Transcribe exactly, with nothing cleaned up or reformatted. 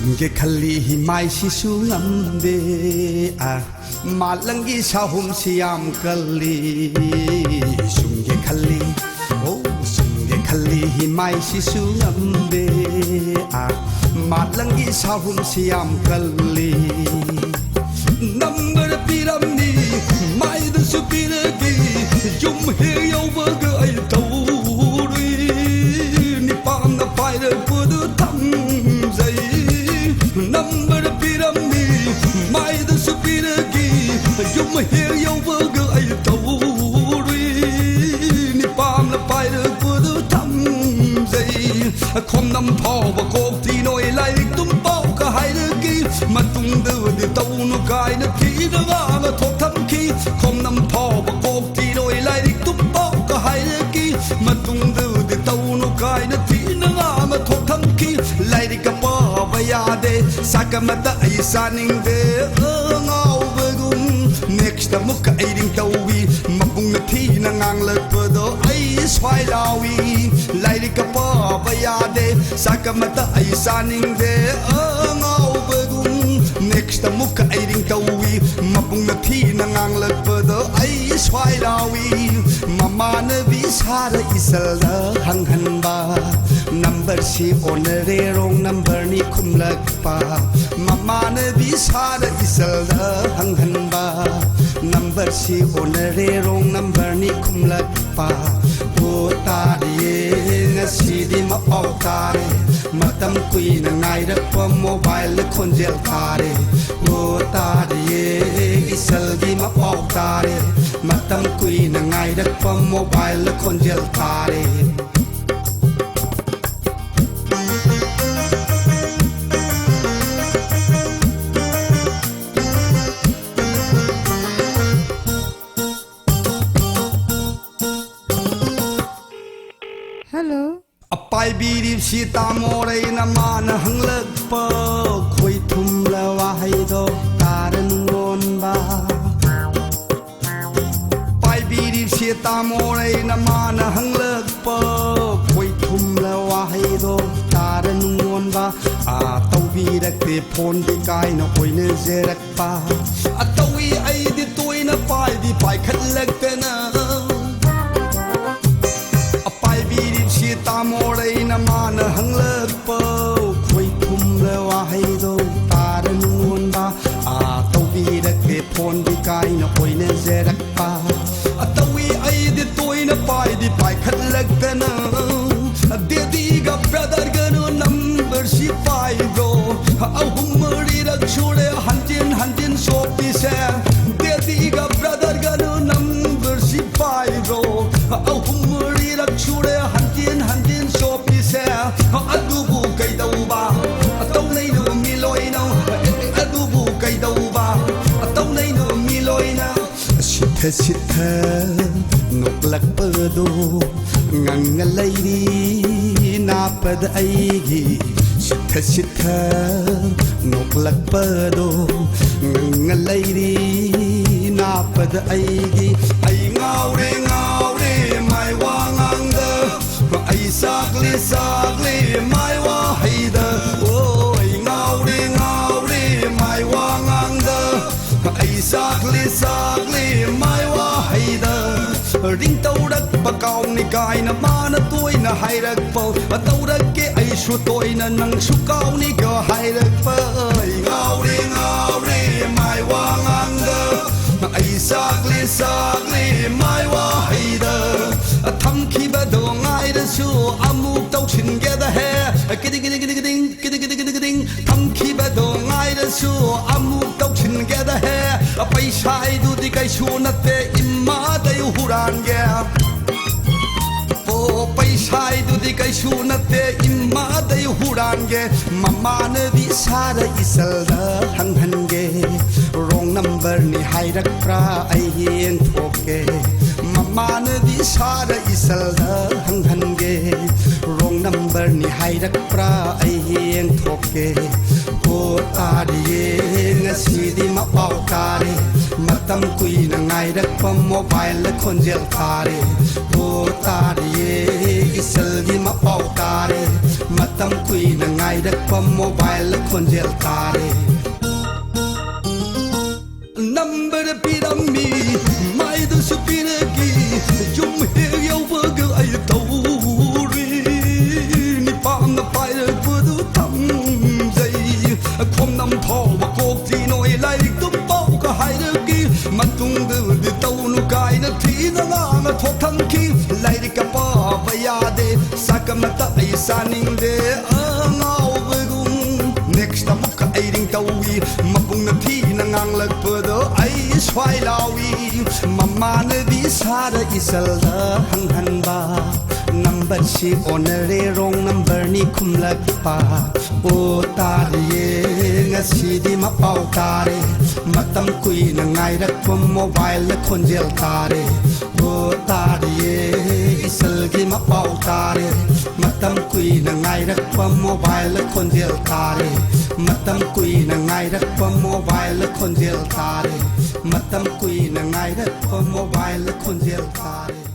ꯁꯨꯝꯒꯦ ꯈꯜꯂꯤ ꯃꯥꯏꯁꯤꯁꯨ ꯉꯝꯗꯦ꯫ ꯑ, ꯃꯥꯂꯪꯒꯤ ꯁꯥꯍꯨꯝꯁꯤ ꯌꯥꯝ ꯀꯜꯂꯤ꯫ ꯁꯨꯝꯒꯦ ꯈꯜꯂꯤ, ꯑꯣ, ꯁꯨꯝꯒꯦ ꯈꯜꯂꯤ ꯃꯥꯏꯁꯤꯁꯨ ꯉꯝꯗꯦ꯫ ꯑ, ꯃꯥꯂꯪꯒꯤ ꯁꯥꯍꯨꯝꯁꯤ ꯌꯥꯝ ꯀꯜꯂꯤ꯫ ꯅꯝꯕꯔ ꯄꯤꯔꯝꯃꯤ, ꯃꯥꯏꯗꯁꯨ ꯄꯤꯔꯒꯦ, ꯌꯨꯝ ꯍꯦꯛ ꯌꯧꯕꯒ ꯑꯩ ꯇꯧꯔꯨꯏ꯫ ꯅꯤꯄꯥꯝꯅ ꯄꯥꯏꯔꯛꯄꯗꯨ ꯊꯝꯖꯩ꯫ ꯅꯝꯕꯔ ꯄꯤꯔꯝꯃꯤ, ꯃꯥꯏꯗꯁꯨ ꯄꯤꯔꯒꯦ, ꯌꯨꯝ ꯍꯦꯛ ꯌꯧꯕꯒ ꯑꯩ ꯇꯧꯔꯨꯏ꯫ ꯅꯤꯄꯥꯝꯅ ꯄꯥꯏꯔꯛꯄꯗꯨ ꯊꯝꯖꯩ꯫ ꯈꯣꯝꯅꯝ ꯐꯥꯎꯕ ꯀꯣꯛꯇꯤ ꯅꯣꯏ ꯂꯥꯏꯔꯤꯛ ꯇꯨꯝ ꯄꯥꯎ ꯀ ꯍꯥꯏꯔꯛꯈꯤ꯫ ꯃꯇꯨꯡꯗꯗꯤ ꯇꯧꯅꯨ ꯀꯥꯏꯅ ꯊꯤꯅ ꯉꯥꯡꯅ ꯊꯣꯛ ꯊꯝꯈꯤ꯫ ꯈꯣꯝꯅꯝ ꯐꯥꯎꯕ ꯀꯣꯛꯇꯤ ꯅꯣꯏ ꯂꯥꯏꯔꯤꯛ ꯇꯨꯝ ꯄꯥꯎ ꯀ ꯍꯥꯏꯔꯛꯈꯤ꯫ ꯃꯇꯨꯡꯗꯗꯤ ꯇꯧꯅꯨ ꯀꯥꯏꯅ ꯊꯤꯅ ꯉꯥꯡꯅ ꯊꯣꯛ ꯊꯝꯈꯤ꯫ ꯂꯥꯏꯔꯤꯛ ꯀ ꯄꯥꯕ ꯌꯥꯗꯦ꯫ ꯆꯥꯛ ꯑꯃꯇ ꯑꯩ ꯆꯥꯅꯤꯡꯗꯦ꯫ ꯑ, ꯉꯥꯎꯕꯒꯨꯝ꯫ Next ꯑꯃꯨꯛꯀ ꯑꯩ ꯔꯤꯡ ꯇꯧꯏ꯫ ꯃꯕꯨꯡꯅ ꯊꯤꯅ ꯉꯥꯡꯂꯛꯄꯗꯣ ꯑꯩ ꯁ꯭ꯋꯥꯏ ꯂꯥꯎꯏ꯫ ꯂꯥꯏꯔꯤꯛ ꯀ ꯄꯥꯕ ꯌꯥꯗꯦ꯫ ꯆꯥꯛ ꯑꯃꯇ ꯑꯩ ꯆꯥꯅꯤꯡꯗꯦ꯫ ꯑ, ꯉꯥꯎꯕꯒꯨꯝ꯫ Next ꯑꯃꯨꯛꯀ ꯑꯩ ꯔꯤꯡ ꯇꯧꯏ꯫ ꯃꯕꯨꯡꯅ ꯊꯤꯅ ꯉꯥꯡꯂꯛꯄꯗꯣ ꯑꯩ ꯁ꯭ꯋꯥꯏ ꯂꯥꯎꯏ꯫ ꯃꯃꯥꯟꯅꯕꯤ ꯁꯥꯔ ꯏꯆꯜꯗ ꯍꯪꯍꯟꯕ꯫ ꯅꯝꯕꯔꯁꯤ ꯑꯣꯟꯅꯔꯦ, wrong numberꯅꯤ ꯈꯨꯝꯂꯛꯄ꯫ ꯃꯃꯥꯟꯅꯕꯤ ꯁꯥꯔ ꯏꯆꯜꯗ ꯍꯪꯍꯟꯕ꯫ ꯅꯝꯕꯔꯁꯤ ꯑꯣꯟꯅꯔꯦ, wrong numberꯅꯤ ꯈꯨꯝꯂꯛꯄ꯫ ꯑꯣ ꯇꯥꯔꯤꯌꯦ, ꯉꯁꯤꯗꯤ ꯃꯄꯥꯎ ꯇꯥꯔꯦ꯫ ꯃꯇꯝ ꯀꯨꯏꯅ ꯉꯥꯏꯔꯛꯄ mobile ꯈꯣꯟꯖꯦꯜ ꯇꯥꯔꯦ꯫ ꯑꯣ ꯇꯥꯔꯤꯌꯦ, ꯏꯆꯜꯒꯤ ꯃꯄꯥꯎ ꯇꯥꯔꯦ꯫ ꯃꯇꯝ ꯀꯨꯏꯅ ꯉꯥꯏꯔꯛꯄ mobile ꯈꯣꯟꯖꯦꯜ ꯇꯥꯔꯦ꯫ Hello. ꯑꯄꯥꯏꯕꯤꯔꯤꯕꯁꯤ ꯇꯥꯃꯣꯔꯩꯅ ꯃꯥꯅ ꯍꯪꯂꯛꯄ ꯈꯣꯏ ꯊꯨꯝꯂ ꯋꯥꯍꯩꯗꯣ ꯇꯥꯔ ꯅꯨꯡꯉꯣꯟꯕ꯫ ꯄꯥꯏꯕꯤꯔꯤꯕꯁꯤ ꯇꯥꯃꯣꯔꯩꯅ ꯃꯥꯅ ꯍꯪꯂꯛꯄ ꯈꯣꯏ ꯊꯨꯝꯂ ꯋꯥꯍꯩꯗꯣ ꯇꯥꯔ ꯅꯨꯡꯉꯣꯟꯕ꯫ ꯑꯥ, ꯇꯧꯕꯤ ꯏꯔꯛꯇꯦ ꯐꯣꯟꯗꯤ ꯀꯥꯏꯅ ꯑꯣꯏꯅꯖꯔꯛꯄ꯫ ꯑꯇꯧꯏ ꯑꯩꯗꯤ ꯇꯣꯏꯅ ꯄꯥꯏꯗꯤ ꯄꯥꯏꯈꯠꯂꯛꯇꯅ꯫ ꯑꯄꯥꯏꯕꯤꯔꯤꯕꯁꯤ ꯇꯥꯃꯣꯔꯩꯅ ꯃꯥꯅ ꯍꯪꯂꯛꯄ ꯈꯣꯏ ꯊꯨꯝꯂ ꯋꯥꯍꯩꯗꯣ ꯇꯥꯔ ꯅꯉꯣꯟꯗ꯫ ꯑꯥ ꯇꯧꯕꯤꯔꯛꯇꯦ ꯐꯣꯟꯗꯤ ꯀꯥꯏꯅ ꯑꯣꯏꯅꯖꯔꯛꯄ꯫ ꯑꯇꯧꯏ ꯑꯩꯗꯤ ꯇꯣꯏꯅ ꯄꯥꯏꯗꯤ ꯄꯥꯏꯈꯠꯂꯛꯇꯅ꯫ ꯗꯦꯗꯤꯒ ꯕ꯭ꯔꯗꯔꯒꯅ ꯅꯝꯕꯔꯁꯤ ꯄꯥꯏꯕ꯭ꯔꯣ? ꯑꯍꯨꯝ ꯃꯔꯤꯔꯛ ꯁꯨꯔꯦ ꯍꯟꯖꯤꯟ ꯍꯟꯖꯤꯟ ꯁꯣꯛꯄꯤꯁꯦ꯫ ꯗꯦꯗꯤꯒ ꯕ꯭ꯔꯗꯔꯒꯅ ꯅꯝꯕꯔꯁꯤ ꯄꯥꯏꯕ꯭ꯔꯣ? ꯑꯍꯨꯝ ꯃꯔꯤꯔꯛ ꯁꯨꯔꯦ ꯍꯟꯖꯤꯟ ꯍꯟꯖꯤꯟ ꯁꯣꯛꯄꯤꯁꯦ꯫ ꯑꯗꯨꯕꯨ ꯀꯩꯗꯧꯕ ꯇꯧꯅꯩꯅꯣ ꯃꯤ ꯂꯣꯏꯅ? ꯑꯗꯨꯕꯨ ꯀꯩꯗꯧꯕ ꯇꯧꯅꯩꯅꯣ ꯃꯤ ꯂꯣꯏꯅ? ꯁꯤꯠꯊ ꯁꯤꯠꯊ ꯅꯣꯛꯂꯛꯄꯗꯣ ꯉꯪꯉ ꯂꯩꯔꯤ ꯅꯥꯄꯗ ꯑꯩꯒꯤ꯫ ꯁꯤꯠꯊ ꯁꯤꯠꯊ ꯅꯣꯛꯂꯛꯄꯗꯣ ꯉꯪꯉ ꯂꯩꯔꯤ ꯅꯥꯄꯗ ꯑꯩꯒꯤ꯫ ꯑꯩ ꯉꯥꯎꯔꯦ ꯉꯥꯎꯔꯦ ꯃꯥꯏ ꯋꯥꯉꯥꯡꯗ꯫ ꯑꯩ ꯆꯥꯛꯂꯦ ꯆꯥꯛꯂꯦ ꯃꯥꯏ ꯋꯥꯍꯩꯗ꯫ ꯑꯣ ꯑꯩ ꯉꯥꯎꯔꯦ ꯉꯥꯎꯔꯦ ꯃꯥꯏ ꯋꯥꯉꯥꯡꯗ꯫ ꯑꯩ ꯆꯥꯛꯂꯦ ꯆꯥꯛꯂꯦ ꯃꯥꯏ ꯋꯥꯍꯩꯗ꯫ ꯔꯤꯡ ꯇꯧꯔꯛꯄ ꯀꯥꯎꯅꯤ ꯀꯥꯏꯅ ꯃꯥꯅ ꯇꯣꯏꯅ ꯍꯥꯏꯔꯛꯄ꯫ ꯇꯧꯔꯛꯀꯦ ꯑꯩꯁꯨ ꯇꯣꯏꯅ ꯅꯪꯁꯨ ꯀꯥꯎꯅꯤꯒ ꯍꯥꯏꯔꯛꯄ꯫ ꯑꯩ ꯉꯥꯎꯔꯦ ꯉꯥꯎꯔꯦ ꯃꯥꯏ ꯋꯥꯉꯥꯡꯗ꯫ ꯑꯩ ꯆꯥꯛꯂꯦ ꯆꯥꯛꯂꯦ ꯃꯥꯏ ꯋꯥꯍꯩꯗ꯫ ꯊꯝꯈꯤꯕꯗꯣ ꯉꯥꯏꯔꯁꯨ ꯑꯃꯨꯛ ꯇꯧꯁꯤꯟꯒꯦꯗ ꯍꯦ꯫ ꯀꯤꯗꯤ ꯀꯤꯗꯤ ꯀꯤꯗꯤ ꯀꯤꯗꯤꯡ ꯀꯤꯗꯤ ꯀꯤꯗꯤ ꯀꯤꯗꯤ ꯀꯤꯗꯤꯡ꯫ ꯊꯝꯈꯤꯕꯗꯣ ꯉꯥꯏꯔꯁꯨ ꯑꯃꯨꯛ ꯇꯧꯁꯤꯟꯒꯦꯗ ꯍꯦ꯫ ꯄꯩꯁꯥꯏꯗꯨꯗꯤ ꯀꯩꯁꯨ ꯅꯠꯇꯦ ꯏꯃꯥꯗꯩ ꯍꯨꯔꯥꯟꯒꯦ꯫ ꯑꯣ ꯄꯩꯁꯥꯏꯗꯨꯗꯤ ꯀꯩꯁꯨ ꯅꯠꯇꯦ ꯏꯃꯥꯗꯩ ꯍꯨꯔꯥꯟꯒꯦ꯫ ꯃꯃꯥꯅꯗꯤ ꯁꯥꯔ ꯏꯆꯜꯗ ꯍꯪꯍꯟꯒꯦ꯫ ꯔꯣꯡ ꯅꯝꯕꯔꯅꯤ ꯍꯥꯏꯔꯛꯄ꯭ꯔꯥ ꯑꯩ ꯌꯦꯡꯊꯣꯛꯀꯦ꯫ ꯃꯃꯥꯅꯗꯤ ꯁꯥꯔ ꯏꯆꯜꯗ ꯍꯪꯍꯟꯒꯦ꯫ ꯔꯣꯡ ꯅꯝꯕꯔꯅꯤ ꯍꯥꯏꯔꯛꯄ꯭ꯔꯥ ꯑꯩ ꯌꯦꯡꯊꯣꯛꯀꯦ꯫ ꯍꯣ ꯇꯥꯔꯤꯌꯦ ꯉꯁꯤꯗꯤ ꯃꯄꯥꯎ ꯇꯥꯔꯦ꯫ ꯃꯇꯝ ꯀꯨꯏꯅ ꯉꯥꯏꯔꯛꯄ mobile ꯈꯣꯟꯖꯦꯜ ꯇꯥꯔꯦ꯫ ꯑꯣ ꯇꯥꯔꯤꯌꯦ, ꯏꯁꯜꯒꯤ ꯃꯄꯥꯎ ꯇꯥꯔꯦ꯫ ꯃꯇꯝ ꯀꯨꯏꯅ ꯉꯥꯏꯔꯛꯄ mobile ꯈꯣꯟꯖꯦꯜ ꯇꯥꯔꯦ꯫ Number ꯄꯤꯔꯝꯃꯤ, ꯃꯥꯏꯗꯨꯁꯨ ꯄꯤꯔꯛꯏ꯫ ꯌꯨꯝ ꯍꯦꯛ ꯌꯧꯕꯒ ꯑꯩ ꯇꯧꯔꯤ꯫ ꯅꯤꯄꯥꯝꯅ ꯄꯥꯏꯔꯛꯄꯗꯨ ꯊꯝꯖꯩ꯫ ꯈꯣꯝꯅꯝ ꯐꯥꯎꯕ ꯀꯣꯛꯇꯤ ꯅꯣꯏ ꯂꯥꯏꯔꯤꯛꯇꯨ ꯄꯥꯎꯒ ꯍꯥꯏꯔꯛꯈꯤ꯫ ꯃꯇꯨꯡꯗꯗꯤ ꯇꯧꯅꯨ ꯀꯥꯏꯅ ꯊꯤꯅ ꯉꯥꯡꯅ ꯊꯣꯛꯍꯟꯈꯤ꯫ ꯂꯥꯏꯔꯤꯛꯀ ꯄꯥꯕ ꯌꯥꯗꯦ, ꯆꯥꯛ ꯑꯃꯇ ꯑꯩ ꯆꯥꯅꯤꯡꯗꯦ꯫ ꯑꯉꯥꯎꯕꯒꯨꯝ next ꯑꯃꯨꯛꯀ ꯑꯩ ring ꯇꯧꯏ꯫ ꯃꯕꯨꯡꯅ ꯊꯤꯅ ꯉꯥꯡꯂꯛꯄꯗꯣ ꯑꯩ ꯁ꯭ꯋꯥꯏ ꯂꯥꯎꯏ꯫ ꯃꯃꯥꯟꯅꯕꯤ ꯁꯥꯔ ꯏꯆꯜꯗ ꯍꯪꯍꯟꯕ, number ꯁꯤ ꯑꯣꯟꯅꯔꯦ, wrong number ꯅꯤ ꯈꯨꯝꯂꯛꯄ꯫ ꯑꯣ ꯇꯥꯔꯤꯌꯦ, ꯉꯁꯤꯗꯤ ꯃꯄꯥꯎ ꯇꯥꯔꯦ꯫ ꯃꯇꯝ ꯀꯨꯏꯅ ꯉꯥꯏꯔꯛꯄ mobile ꯈꯣꯟꯖꯦꯜ ꯇꯥꯔꯦ꯫ ꯑꯣ ꯇꯥꯔꯤꯌꯦ, ꯏꯆꯜꯒꯤ ꯃꯄꯥꯎ ꯇꯥꯔꯦ꯫ ꯃꯇꯝ ꯀꯨꯏꯅ ꯉꯥꯏꯔꯛꯄ mobile ꯈꯣꯟꯖꯦꯜ ꯇꯥꯔꯦ꯫ ꯃꯇꯝ ꯀꯨꯏꯅ ꯉꯥꯏꯔꯛꯄ mobile ꯈꯣꯟꯖꯦꯜ ꯇꯥꯔꯦ꯫ ꯃꯇꯝ ꯀꯨꯏꯅ ꯉꯥꯏꯔꯛꯄ mobile ꯈꯣꯟꯖꯦꯜ ꯇꯥꯔꯦ꯫